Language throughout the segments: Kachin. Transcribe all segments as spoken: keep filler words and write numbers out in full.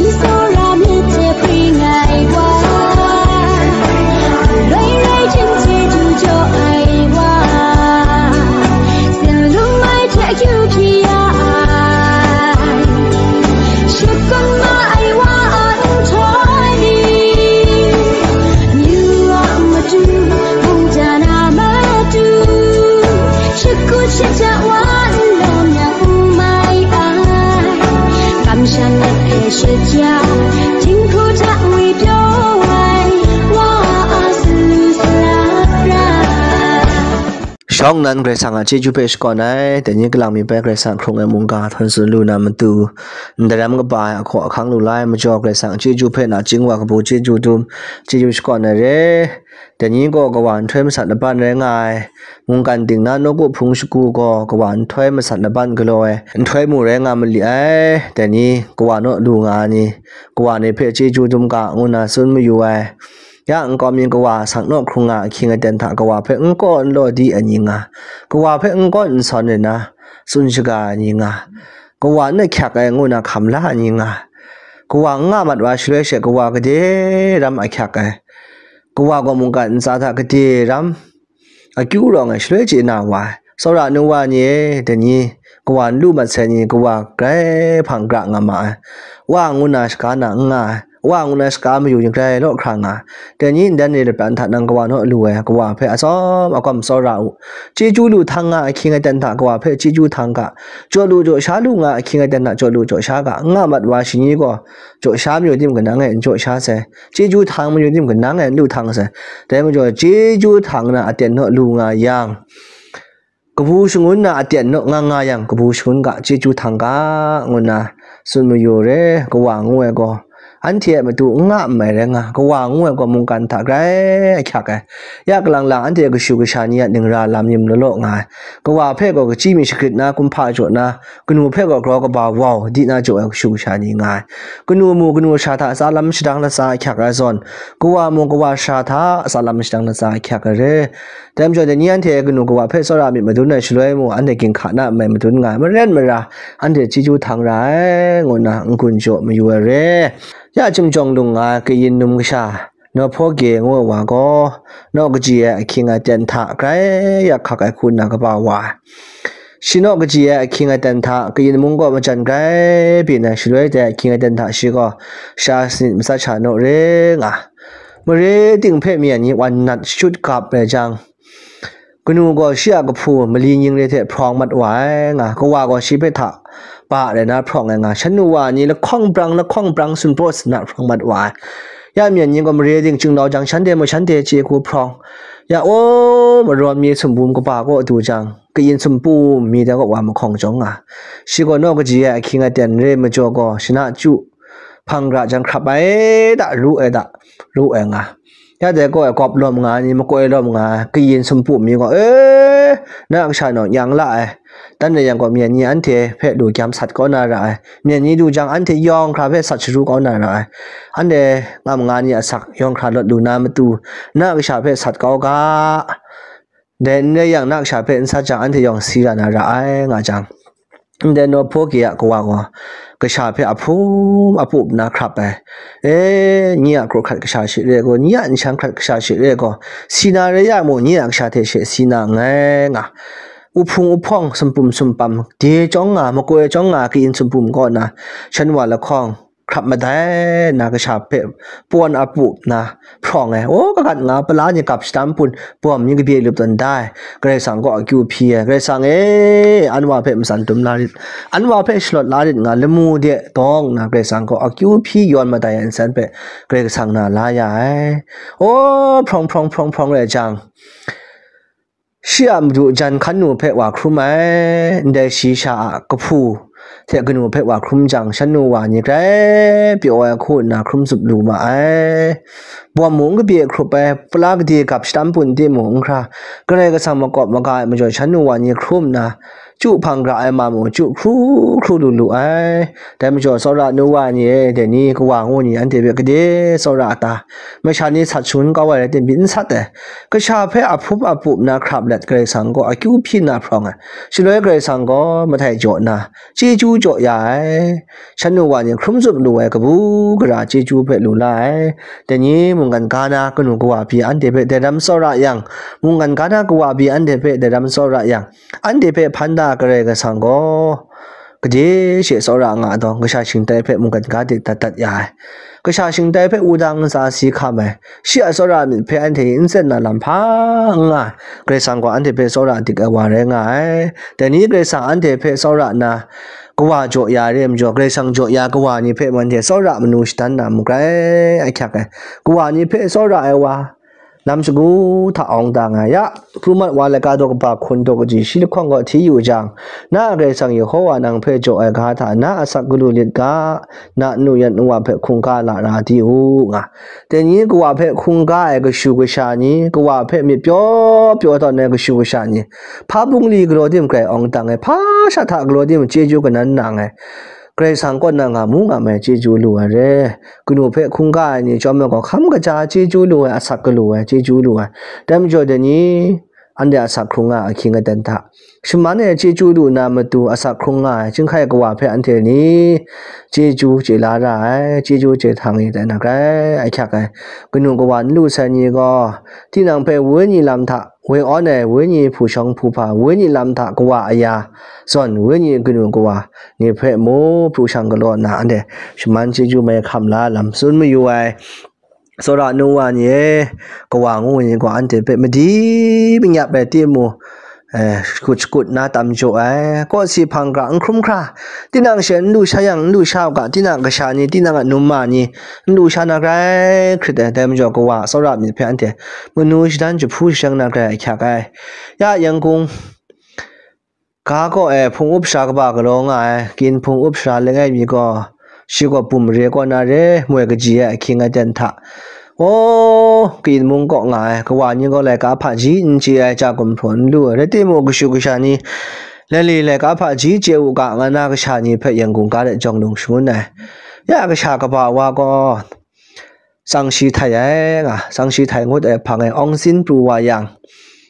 Tsawra myit hte pring ai wa, loi loi jin chyeju jaw ai wa, tsinlung mai hte akyu hpyi ya ai, shakut ma ai wa a nhtoi ni, myu a matu, mungdan a matu, shakut shaja wa nlawm yang n mai ai, kamsham ai hpe shaja, jinghku hta ngwi pyaw ai, wa a salu sara ra. Shawng nnan Karai Kasang a chyeju hpe shakawn ai, dai ni kalang mi bai Karai Kasang hkrung ai mungga htawn tsun lu na matu, ndaram kaba ai ahkaw ahkang lu la ai majaw, Karai Kasang chyeju hpe nachying wa kabu chyeju dum, chyeju shakawn ai re. Dai ni gaw kawa nhtoi masat laban rai nga ai, mungkan ting na nawku hpung shagu gaw kawa nhtoi masat laban galaw ai, nhtoi mu rai nga mali ai. Dai ni kawa naw lu nga ai ni, kawa ni hpe chyeju dum ga, ngu na tsun mayu ai. Ya nkau mi kawa sang naw hkrung nga ahkying aten hta kawa hpe n kaw n law di ai ni nga, kawa hpe n kaw n sawn rai na tsun shaga ai ni nga, kawa n ahkyak ai ngu na hkam la ai ni nga, kawa n nga mat wa shaloi she kawa gade ram ahkyak ai, kawa gaw mungkan ntsa hta gade ram akyu rawng ai shaloi chye na wa ai. Tsawra nu wa ni e, dai ni kawa n lu mat sai ni, kawa grai hpang gra nga ma ai. Wa ngu na shaga na n nga ai, wa ngu na shaga mayu ni grai law hkra nga ai. Dai ni ndan ni lapran hta nang kawa naw lu ai, kawa hpe atsawm agawm tsawra u. Chyeju lu htang nga ahkying aten hta kawa hpe chyeju htang ga, jaw lu jaw sha lu nga ahkying aten hta jaw lu jaw sha ga, n nga mat wa shani gaw jaw sha mayu tim kanang e n jaw sha sai, chyeju htang mayu tim kanang e n lu htang sai. Dai majaw chyeju htang na aten naw lu nga yang, kabu shangun na aten naw nga nga yang, kabu shangun ga chyeju htang ga, ngu na tsun mayu re, kawa ngu ai gaw. Anhte a matu n nga n mai rai nga, kawa ngu ai gaw mungkan hta grai ahkyak ai. Ya kalang lang anhte kashu kasha ni a ningra lam yin law law nga ai. Kawa hpe gaw kachyi mi shagrit na, kumhpa jaw na, kanu hpe gaw grau kaba wau di na jaw ai kashu kasha ni nga ai. Kanu mu kanu sha hta tsa lam shadang latsa ahkyak ai zawn, kawa mu kawa sha hta tsa lam shadang latsa ahkyak ai re. Dai majaw, dai ni anhte kanu kawa hpe tsawra myit madun ai shaloi mu, anhte ginhka na mai madun nga ai, maren mara anhte chyeju htang ra ai, ngu na n-gun jaw mayu ai re. Ya chyum jawng lung nga ai kayin num kasha, Nawhpawge ngu ai wa gaw, naw kaji ai ahkying aten hta grai yak hkak ai hku nna kaba wa ai. Shi naw kaji ai ahkying aten hta kayin mung kaw majan grai byin ai shaloi dai ahkying aten hta shi gaw sha sanit matsat sha naw re nga. Mare ting hpe myen ni wan nat shut gap ai jang, kanu gaw shi a kahpu mali ning re hte hprawng mat wa ai nga, kawa gaw shi hpe hta ba rai na hprawng ai nga, shan nu wa ni lahkawng brang lahkawng brang sumpraw sumna hprawng mat wa ai. Ya myen ni gaw mare ting chinglau jang, shanhte mung shanhte chye hku hprawng. Ya aw, marawn mi sumpum kaba kaw du jang, kayin sumpum mi dai kaw wa mahkawng chyawng nga. Shi gaw naw kaji ai ahkying aten re majaw gaw, shana chyu hpang gara jang hkrap ai da, ru ai da, ru ai nga. Ya dai kaw e gawp lawm nga ai ni, makoi lawm nga ai, kayin sumpum mi gaw, e, na kasha naw nyang la ai. Dan rai yang gaw, myen ni anhte hpe lu gyam sat kau na ra ai. Myen ni du jang, anhte yawng hkra hpe sat sharu kau na ra ai. Anhte ngam nga ni asak yawng hkra lawt lu na matu, na kasha hpe sat kau ga. Dai n rai yang, na kasha hpe n sat jang, anhte yawng si ra na ra ai, nga jang. Ndai Nawhpawge a kawa gaw, kasha hpe ahpum apup nna hkrap ai. E, nye a hkra hkrat kasha she re ai gaw, nye a nshang hkrat kasha she re ai gaw, si na rai ya mu, nye a kasha hte she si na nngai, nga. Uhpung uhpawng, sumpum sumpam, de chyawng nga, makoi chyawng nga, kayin sumpum kaw na, shan wa lahkawng, hkrap madai nna, kasha hpe pawn apup nna hprawng ai. Aw, kagat nga pala ni gap shadam pun, bawm ni kabye lup tawn da ai. Karai Kasang kaw akyu hpyi ai. Karai Kasang e, anwa hpe matsan dum la rit, anwa hpe shalawt la rit nga, lamu de dawng nna, Karai Kasang kaw akyu hpyi yawn madai ai nsen hpe Karai Kasang na la ya ai. Aw, hprawng hprawng hprawng hprawng rai jang, shi a madu jan hkan nu hpe wa hkrum ai, ndai shi sha a kahpu hte kanu hpe wa hkrum jang, shan nu wa ni grai pyaw ai hku nna hkrum zup lu ma ai. Bawm mung kabye hkrup ai, pala gade gap shadam pun timung n hkra, Karai Kasang makawp maga ai majaw, shan nu wa ni hkrum nna, chyu hpang gra ai ma mung chyu hkru hkru lu lu ai. Dai majaw, tsawra nu wa ni e, dai ni kawa ngu ni anhte hpe gade tsawra a ta? Masha ni sat shangun kau ai rai tim, myit n sat ai. Kasha hpe a hpum a pup na hkrap let Karai Kasang gaw akyu hpyi na hprawng ai. Shaloi Karai Kasang gaw mahtai jaw nna, chyeju jaw ya ai. Shan nu wa ni hkrum zup lu ai kabu gara chyeju hpe lu la ai. Dai ni mungkan ga na kanu kawa pyi anhte hpe dai ram tsawra yang, mungkan ga na kawa pyi anhte hpe dai ram tsawra yang, anhte hpe hpan da Karai Kasang gaw gade she tsawra nga ai dawng, kasha shingtai hpe mungkan ga diktat dat ya ai. Kasha shingtai hpe wudang ntsa si hkam ai. Shi a tsawra myit hpe anhte n tsen na lam hpa n nga ai. Karai Kasang gaw anhte hpe tsawra dik ai wa rai nga ai. Dai ni Karai Kasang anhte hpe tsawra nna, kawa jaw ya re ai majaw, Karai Kasang jaw ya kawa ni hpe mung anhte tsawra manu shadan na mu grai ahkyak ai. Kawa ni hpe tsawra ai wa, lam shagu hta awng da nga ai. Ya, hpru mat wa laika daw kaba hkun daw kaji shi lahkawng gaw hti yu jang, na a Karai Kasang Yehova nang hpe jaw ai ga hta na asak galu lit ga, na nu yan nu wa hpe hkungga lara di u, nga. Dai ni kawa hpe hkungga ai kashu kasha ni, kawa hpe myit pyaw pyaw tawn ai kashu kasha ni, hpa bungli galaw tim grai awng dang ai, hpa sha hta galaw tim chyeju kanan nang ai, Karai Kasang kaw na nga mu nga mai chyeju lu ai re. Kanu hpe hkungga ai ni chyawm ai gaw, hkam kaja chyeju lu ai, asak galu ai, chyeju lu ai. Dai majaw dai ni, anhte asak hkrung nga ai ahkying aten hta, shaman e chyeju lu na matu asak hkrung nga ai chyinghkai kawa hpe anhte ni chyeju chye la ra ai, chyeju chye htang i tai na grai ahkyak ai. Kanu kawa n lu sai ni gaw, tinang hpe wenyi lam hta, woi awn ai wenyi hpu shawng hpu hpa, wenyi lam hta kawa aya zawn, wenyi kanu kawa ni hpe mu pru shang galaw nna, anhte shaman chyeju mai hkam la lam tsun mayu ai. Tsawra nu wa ni e, kawa ngu ni gaw anhte hpe madi manyap ai timung, eh, shakut shakut na tam jaw ai. Kawsi hpang gra n hkrum hkra, tinang she n lu sha yang, n lu sha u ga, tinang kasha ni, tinang a num ma ni, n lu sha na grai hkrit ai. Dai majaw, kawa tsawra myit hpe anhte manu shadan jahpu jahkyen na grai ahkyak ai. Ya, Yangon ga kaw e hpung up sara kaba galaw nga ai, kyin hpung up sara langai mi gaw, shi gaw bum re kaw na re moi kaji ai ahkying aten hta, o, kyin mung kaw nga ai, kawa ni gaw laika hpaji n chye ai, ja gumhpraw n lu ai, rai timung, kashu kasha ni laili laika hpaji chye u ga, nga na kasha ni hpe Yangon ga de jawng lung shangun ai. Ya, kasha kaba wa gaw, tsang shi htai ai, nga, tsang shi htai ngut ai hpang e awng tsin pru wa yang,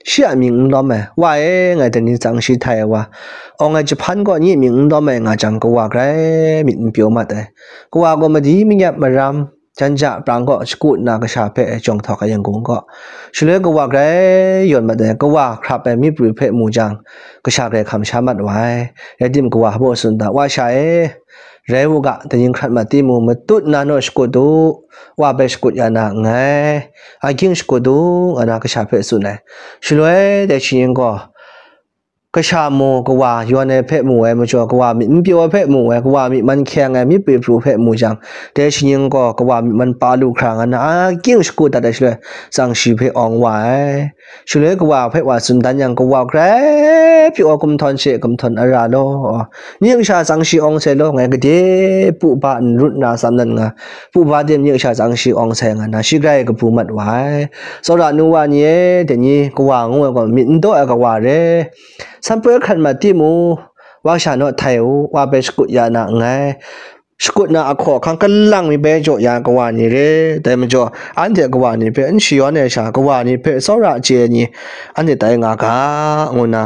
shi a mying n lawm ai, wa e, ngai dai ni tsang shi htai ai wa, awng ai jahpan kaw ni mying n lawm ai nga jang, kawa grai myit n pyaw mat ai. Kawa gaw madi manyap maram, jan ja prang kaw shakut nna kasha hpe jawng htawk ai Yangon kaw. Shaloi kawa grai yawn mat ai, kawa hkrap ai myi prwi hpe mu jang, kasha grai hkam sha mat wa ai. Rai timung, kawa hpa baw tsun da, wa sha e, rai u ga, dai ning hkrat mat timung, matut nna naw shakut u, wa hpe shakut ya na nngai, ahkying shakut u, nga na kasha hpe tsun ai. Shaloi dai shi ning gaw, kasha mu, kawa yawn ai hpe mu ai majaw, kawa myit n pyaw ai hpe mu ai, kawa myi man hkyeng ai myi prwi pru hpe mu jang, dai shi ning gaw kawa myi man pa lu hkra nga na, ahkying shakut dat ai shaloi, tsang shi hpe awng wa ai. Shaloi kawa hpe wa tsun dan yang, kawa grai pyaw, gumhtawn she gumhtawn ara law, ning sha tsang shi awng sai law, ngai gade pu ba n rut na tsam nan nga, pu ba tim ning sha tsang shi awng sai nga na, shi grai kabu mat wa ai. Tsawra nu wa ni e, dai ni kawa ngu ai gaw, myit n daw ai kawa re. Sanpoi hkrat mat timung, wa sha naw htai u, wa hpe shakut ya na nngai. Shakut na ahkaw ahkang kalang mi bai jaw ya ai kawa ni re. Dai majaw, anhte kawa ni hpe n shayawn ai sha, kawa ni hpe tsawra chye ai ni, anhte tai nga ga, ngu nna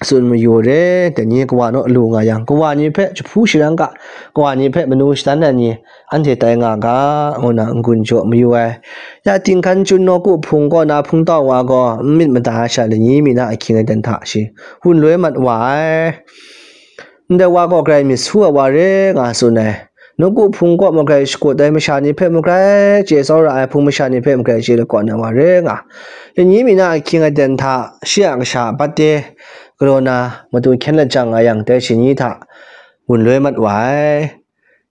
tsun mayu re. Dai ni kawa naw lu nga yang, kawa ni hpe jahpu sharan ga, kawa ni hpe manu shadan ai ni, anhte tai nga ga, ngu nna n-gun jaw mayu ai. Ya, Tingkan Chyun Nawku Hpung kaw na hpungtau wa gaw, n myit mada ai sha, lani mi na ahkying aten hta shi wun loi mat wa ai. Ndai wa gaw grai myit su ai wa re nga tsun ai. Nawku Hpung kaw magrai shakut ai masha ni hpe magrai chye tsawra ai, hpung masha ni hpe magrai chye lakawn ai wa re nga. Lani mi na ahkying aten hta, shi a kasha a bat de galaw na, matu hkyen lajang nga yang, dai shi ni hta wun loi mat wa ai.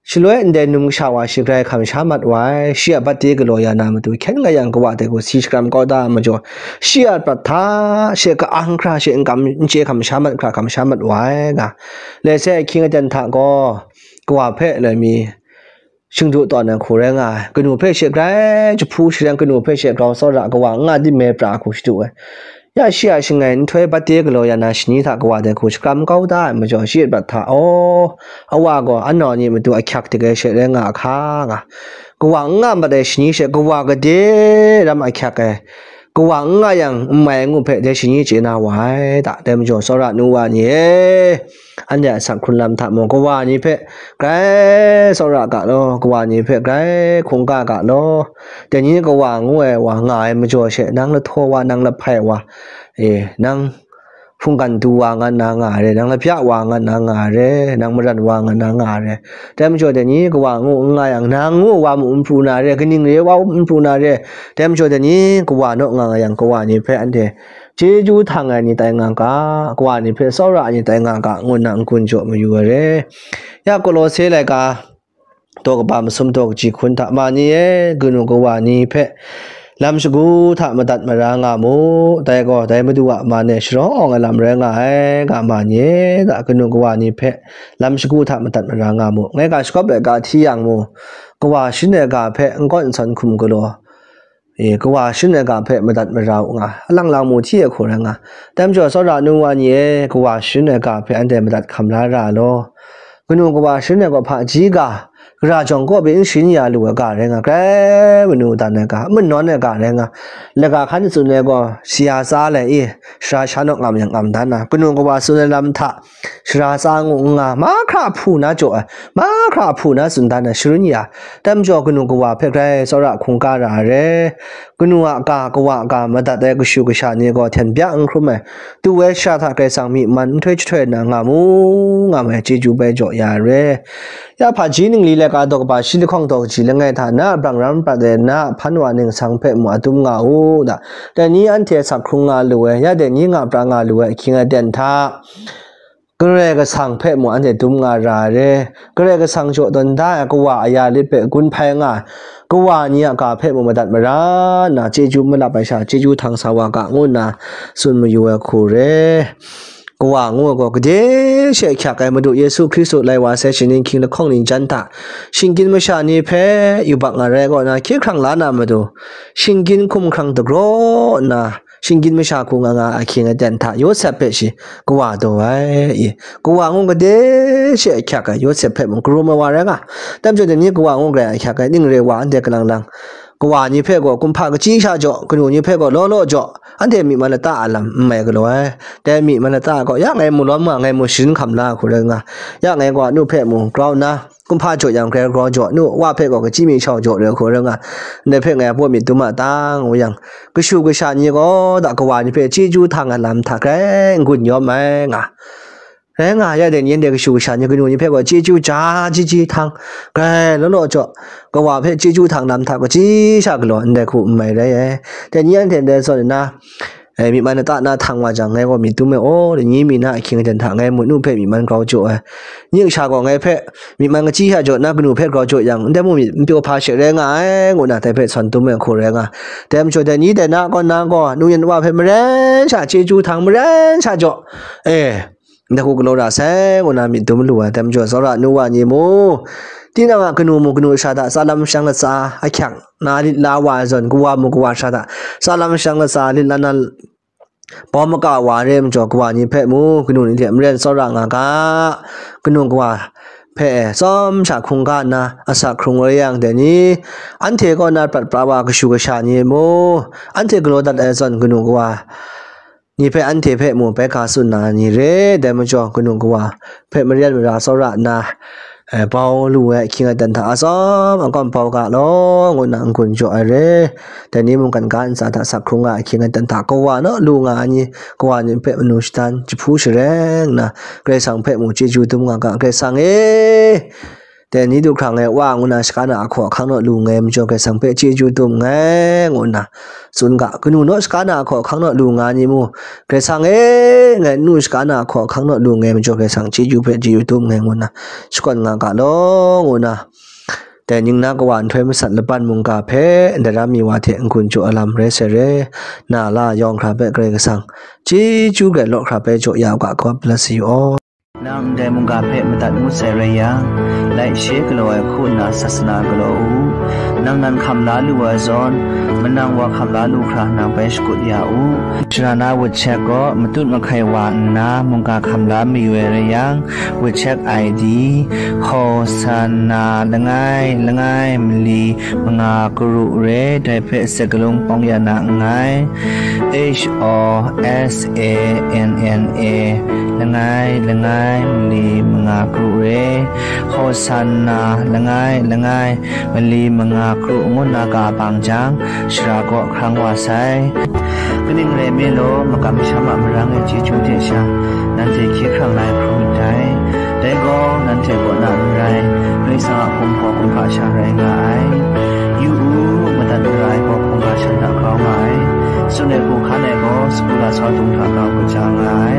Shaloi ndai num kasha wa shi grai hkam sha mat wa ai. Shi a bat de galaw ya na matu hkyen nga yang, kawa dai gaw si shakram kau da ai majaw, shi a prat hta she ka-ang hkra, she n kam, n chye hkam sha mat hkra, hkam sha mat wa ai nga. Lai sai ahkying aten hta gaw, kawa hpe loi mi shingdu tawn ai hku rai nga ai. Kanu hpe she grai jahpu sharan, kanu hpe she grau tsawra, kawa n nga dingme pra hku shadu ai. Ya shi a shangai nhtoi bat de galaw ya na shani hta kawa dai hku shakram kau da ai majaw, shi a prat hta, aw, awa gaw anau ni matu ahkyak dik ai she rai nga a hka nga, kawa n nga mat ai shani she kawa gade ram ahkyak ai, kawa n nga yang n mai ai ngu hpe dai shani chye na wa ai ta. Dai majaw, tsawra nu wa ni e, anhte a asak hkrun lam hta mung, kawa ni hpe grai tsawra ga law, kawa ni hpe grai hkungga ga law. Dai ni kawa ngu ai wa nga ai majaw she, nang lahtaw wa, nang lahpai wa, e, nang hpunggan du wa nga nna nga ai re, nang lapya wa nga nna nga ai re, nang maran wa nga nna nga ai re. Dai majaw, dai ni kawa ngu n nga yang, nang ngu wa mu n pru na re, kaning re wa n pru na re. Dai majaw, dai ni kawa naw nga nga yang, kawa ni hpe anhte chyeju htang ai ni tai nga ga, kawa ni hpe tsawra ai ni tai nga ga, ngu nna n-gun jaw mayu ai re. Ya Kolose laika daw kaba masum daw kaji hkun hta, ma ni e, kanu kawa ni hpe lam shagu hta madat mara nga mu. Dai gaw, dai Madu a man e sharawng ai lam rai nga ai, ga ma ni e, da kanu kawa ni hpe lam shagu hta madat mara nga mu. Ngai ga shakawp ai ga hti yang mu, kawa sharin ai ga hpe n kawn n sawn hkum galaw, e, kawa sharin ai ga hpe madat mara u nga, alang lang mu hti ai hku rai nga. Dai majaw, tsawra nu wa ni e, kawa sharin ai ga hpe anhte madat hkam la ra law. Kanu kawa sharin ai gaw hpaji ga, gara jawng kaw pyi n sharin ya lu ai ga rai nga, grai manu dan ai ga, manawn ai ga rai nga, laga hkan tsun ai gaw, sara tsa lai i, sara sha naw ngam yang ngam dan na, kanu kawa tsun ai lam hta, sara tsa ngu n nga, mahkra hpu na jaw ai, mahkra hpu na tsun dan ai, sharin ya, dai majaw, kanu kawa hpe grai tsawra hkungga ra ai re. Kanu a ga, kawa a ga madat ai kashu kasha ni gaw hten bya n hkrum ai, tu ai shara hta Karai Kasang myi man nhtoi jahtoi na nga mu, nga mu ai chyeju bai jaw ya ai re. Ya hpaji ningli laika daw kaba shi lahkawng daw kaji langai hta na a brang ram prat ai na a hpan wa ningsang hpe mu a dum nga u, da. Dai ni anhte asak hkrung nga lu ai, ya dai ni nga pra nga lu ai ahkying aten hta, Karai Kasang hpe mu anhte dum nga ra ai re. Karai Kasang jaw tawn da ai kawa aya lit hpe gun hpai nga ai, kawa ni a ga hpe mu madat mara nna, chyeju malap ai sha, chyeju htang sa wa ga, ngu nna tsun mayu ai hku re. Kawa ngu ai gaw, gade she ahkyak ai Madu Yesu Hkristu lai wa sai shaning hkying lahkawng ning jan hta, shinggyim masha ni hpe yubak nga rai kaw na, hkye hkrang la na matu, shinggyim hkumhkrang dagraw nna, shinggyim masha hku nga nga ahkying aten hta, Yawsep hpe shi kawa daw ai, i, kawa ngu gade she ahkyak ai, Yawsep hpe mung karum ai wa rai nga. Dai majaw, dai ni kawa ngu garai ahkyak ai, ning re wa anhte kalang lang, kawa ni hpe gaw kumhpa kachyi sha jaw, kanu ni hpe gaw law law jaw, anhte myi man lata a lam n mai galaw ai. Dai myi man lata gaw, ya ngai mu lawm nga, ngai mu sharin hkam la ai hku rai nga, ya ngai gaw anu hpe mu grau nna, kumhpa jaw yang grai grau jaw, nu wa hpe gaw kachyi mi shau jaw re ai hku rai nga, ndai hpe ngai a baw myit dum a ta, ngu yang, kashu kasha ni gaw da kawa ni hpe chyeju htang ai lam hta grai n-gun yawm ai nga. Rai nga, ya dai ni anhte kashu kasha ni kanu ni hpe gaw chyeju ja jiji htang, grai law law jaw, kawa hpe chyeju htang lam hta kachyi sha galaw ndai hku n mai rai ai. Dai ni anhte ndai zawn nna, e, myi man lata na htang wa jang, ngai gaw myit dum ai, aw, dai ni mi na ahkying aten hta ngai mu nu hpe myi man grau jaw ai. Ni kasha gaw ngai hpe myi man kachyi sha jaw na kanu hpe grau jaw yang, ndai mu myit n pyaw hpa she rai nga ai, ngu nna dai hpe sawn dum ai hku rai nga. Dai majaw, dai ni dai na kaw na gaw, nu yan wa hpe maren sha chyeju htang, maren sha jaw, e, ndai hku galaw ra sai, ngu nna myit dum lu ai. Dai majaw, tsawra nu wa ni mu, tinang a kanu mu kanu sha hta tsa lam shang latsa ahkyak na lit la wa ai zawn, kawa mu kawa sha hta tsa lam shang latsa lit la na, bau maka wa re ai majaw, kawa ni hpe mu kanu ni hte maren tsawra nga ga, kanu kawa hpe tsawm sha hkungga nna asak hkrung ai yang dai ni, anhte kaw na prat pra wa kashu kasha ni mu, anhte galaw dat ai zawn kanu kawa ni hpe anhte hpe mu bai ga tsun na ni re. Dai majaw, kanu kawa hpe maren mara tsawra nna, e, bau lu ai ahkying aten hta atsawm akawm bau ga law, ngu nna n-gun jaw ai re. Dai ni mungkan ga ntsa hta sak hkrung nga ai ahkying aten hta kawa naw lu nga ai ni, kawa ni hpe manu shadan jahpu shareng nna, Karai Kasang hpe mu chyeju dum nga ga, Karai Kasang e, dai ni du hkrang e wa ngu nna shaka na ahkaw ahkang naw lu nngai majaw, Karai Kasang hpe chyeju dum nngai, ngu nna tsun ga, kanu naw shaka na ahkaw ahkang naw lu nga ni mu, Karai Kasang e, ngai nu shaka na ahkaw ahkang naw lu nngai majaw, Karai Kasang chyeju hpe chyeju dum nngai, ngu nna shakawn nga ga law, ngu nna, dai ning na kawa nhtoi masat laban mungga hpe ndaram mi wa hte n-gun jaw ai lam rai sai re, na la yawng hkra hpe Karai Kasang chyeju grai law hkra bai jaw ya u ga, God bless you all. Nang ndai mungga hpe madat ngut sai rai yang, Laishe galaw ai hku nna sasana galaw u. Nang nan hkam la lu ai zawn, manang wa hkam la lu hkra nang bai shakut ya u. Sara na wut chek gaw matut mahkai wa nna mungga hkam la mayu ai rai yang, wut chek I D, Hosanna langai langai mali manga karu re, dai hpe sakalung pawng ya na nngai. H O S A N N A, langai langai mali manga karu re, Hosanna langai langai mali manga karu ngu nna ka bang jang, sara kaw hkrang wa sai. Kaning rai nme law, makam masham a marang e chyeju hte sha, nanhte hkye hkrang lai hkrum myit dai. Dai gaw, nanhte kaw na n rai, Karai Kasang a hkum gaw kumhpa sha rai nga ai. Yu u, madat mara ai gaw hkungga shan hta grau nga ai. Tsun ai hku hkan ai gaw, sagu lasau dung hta grau kaja nga ai.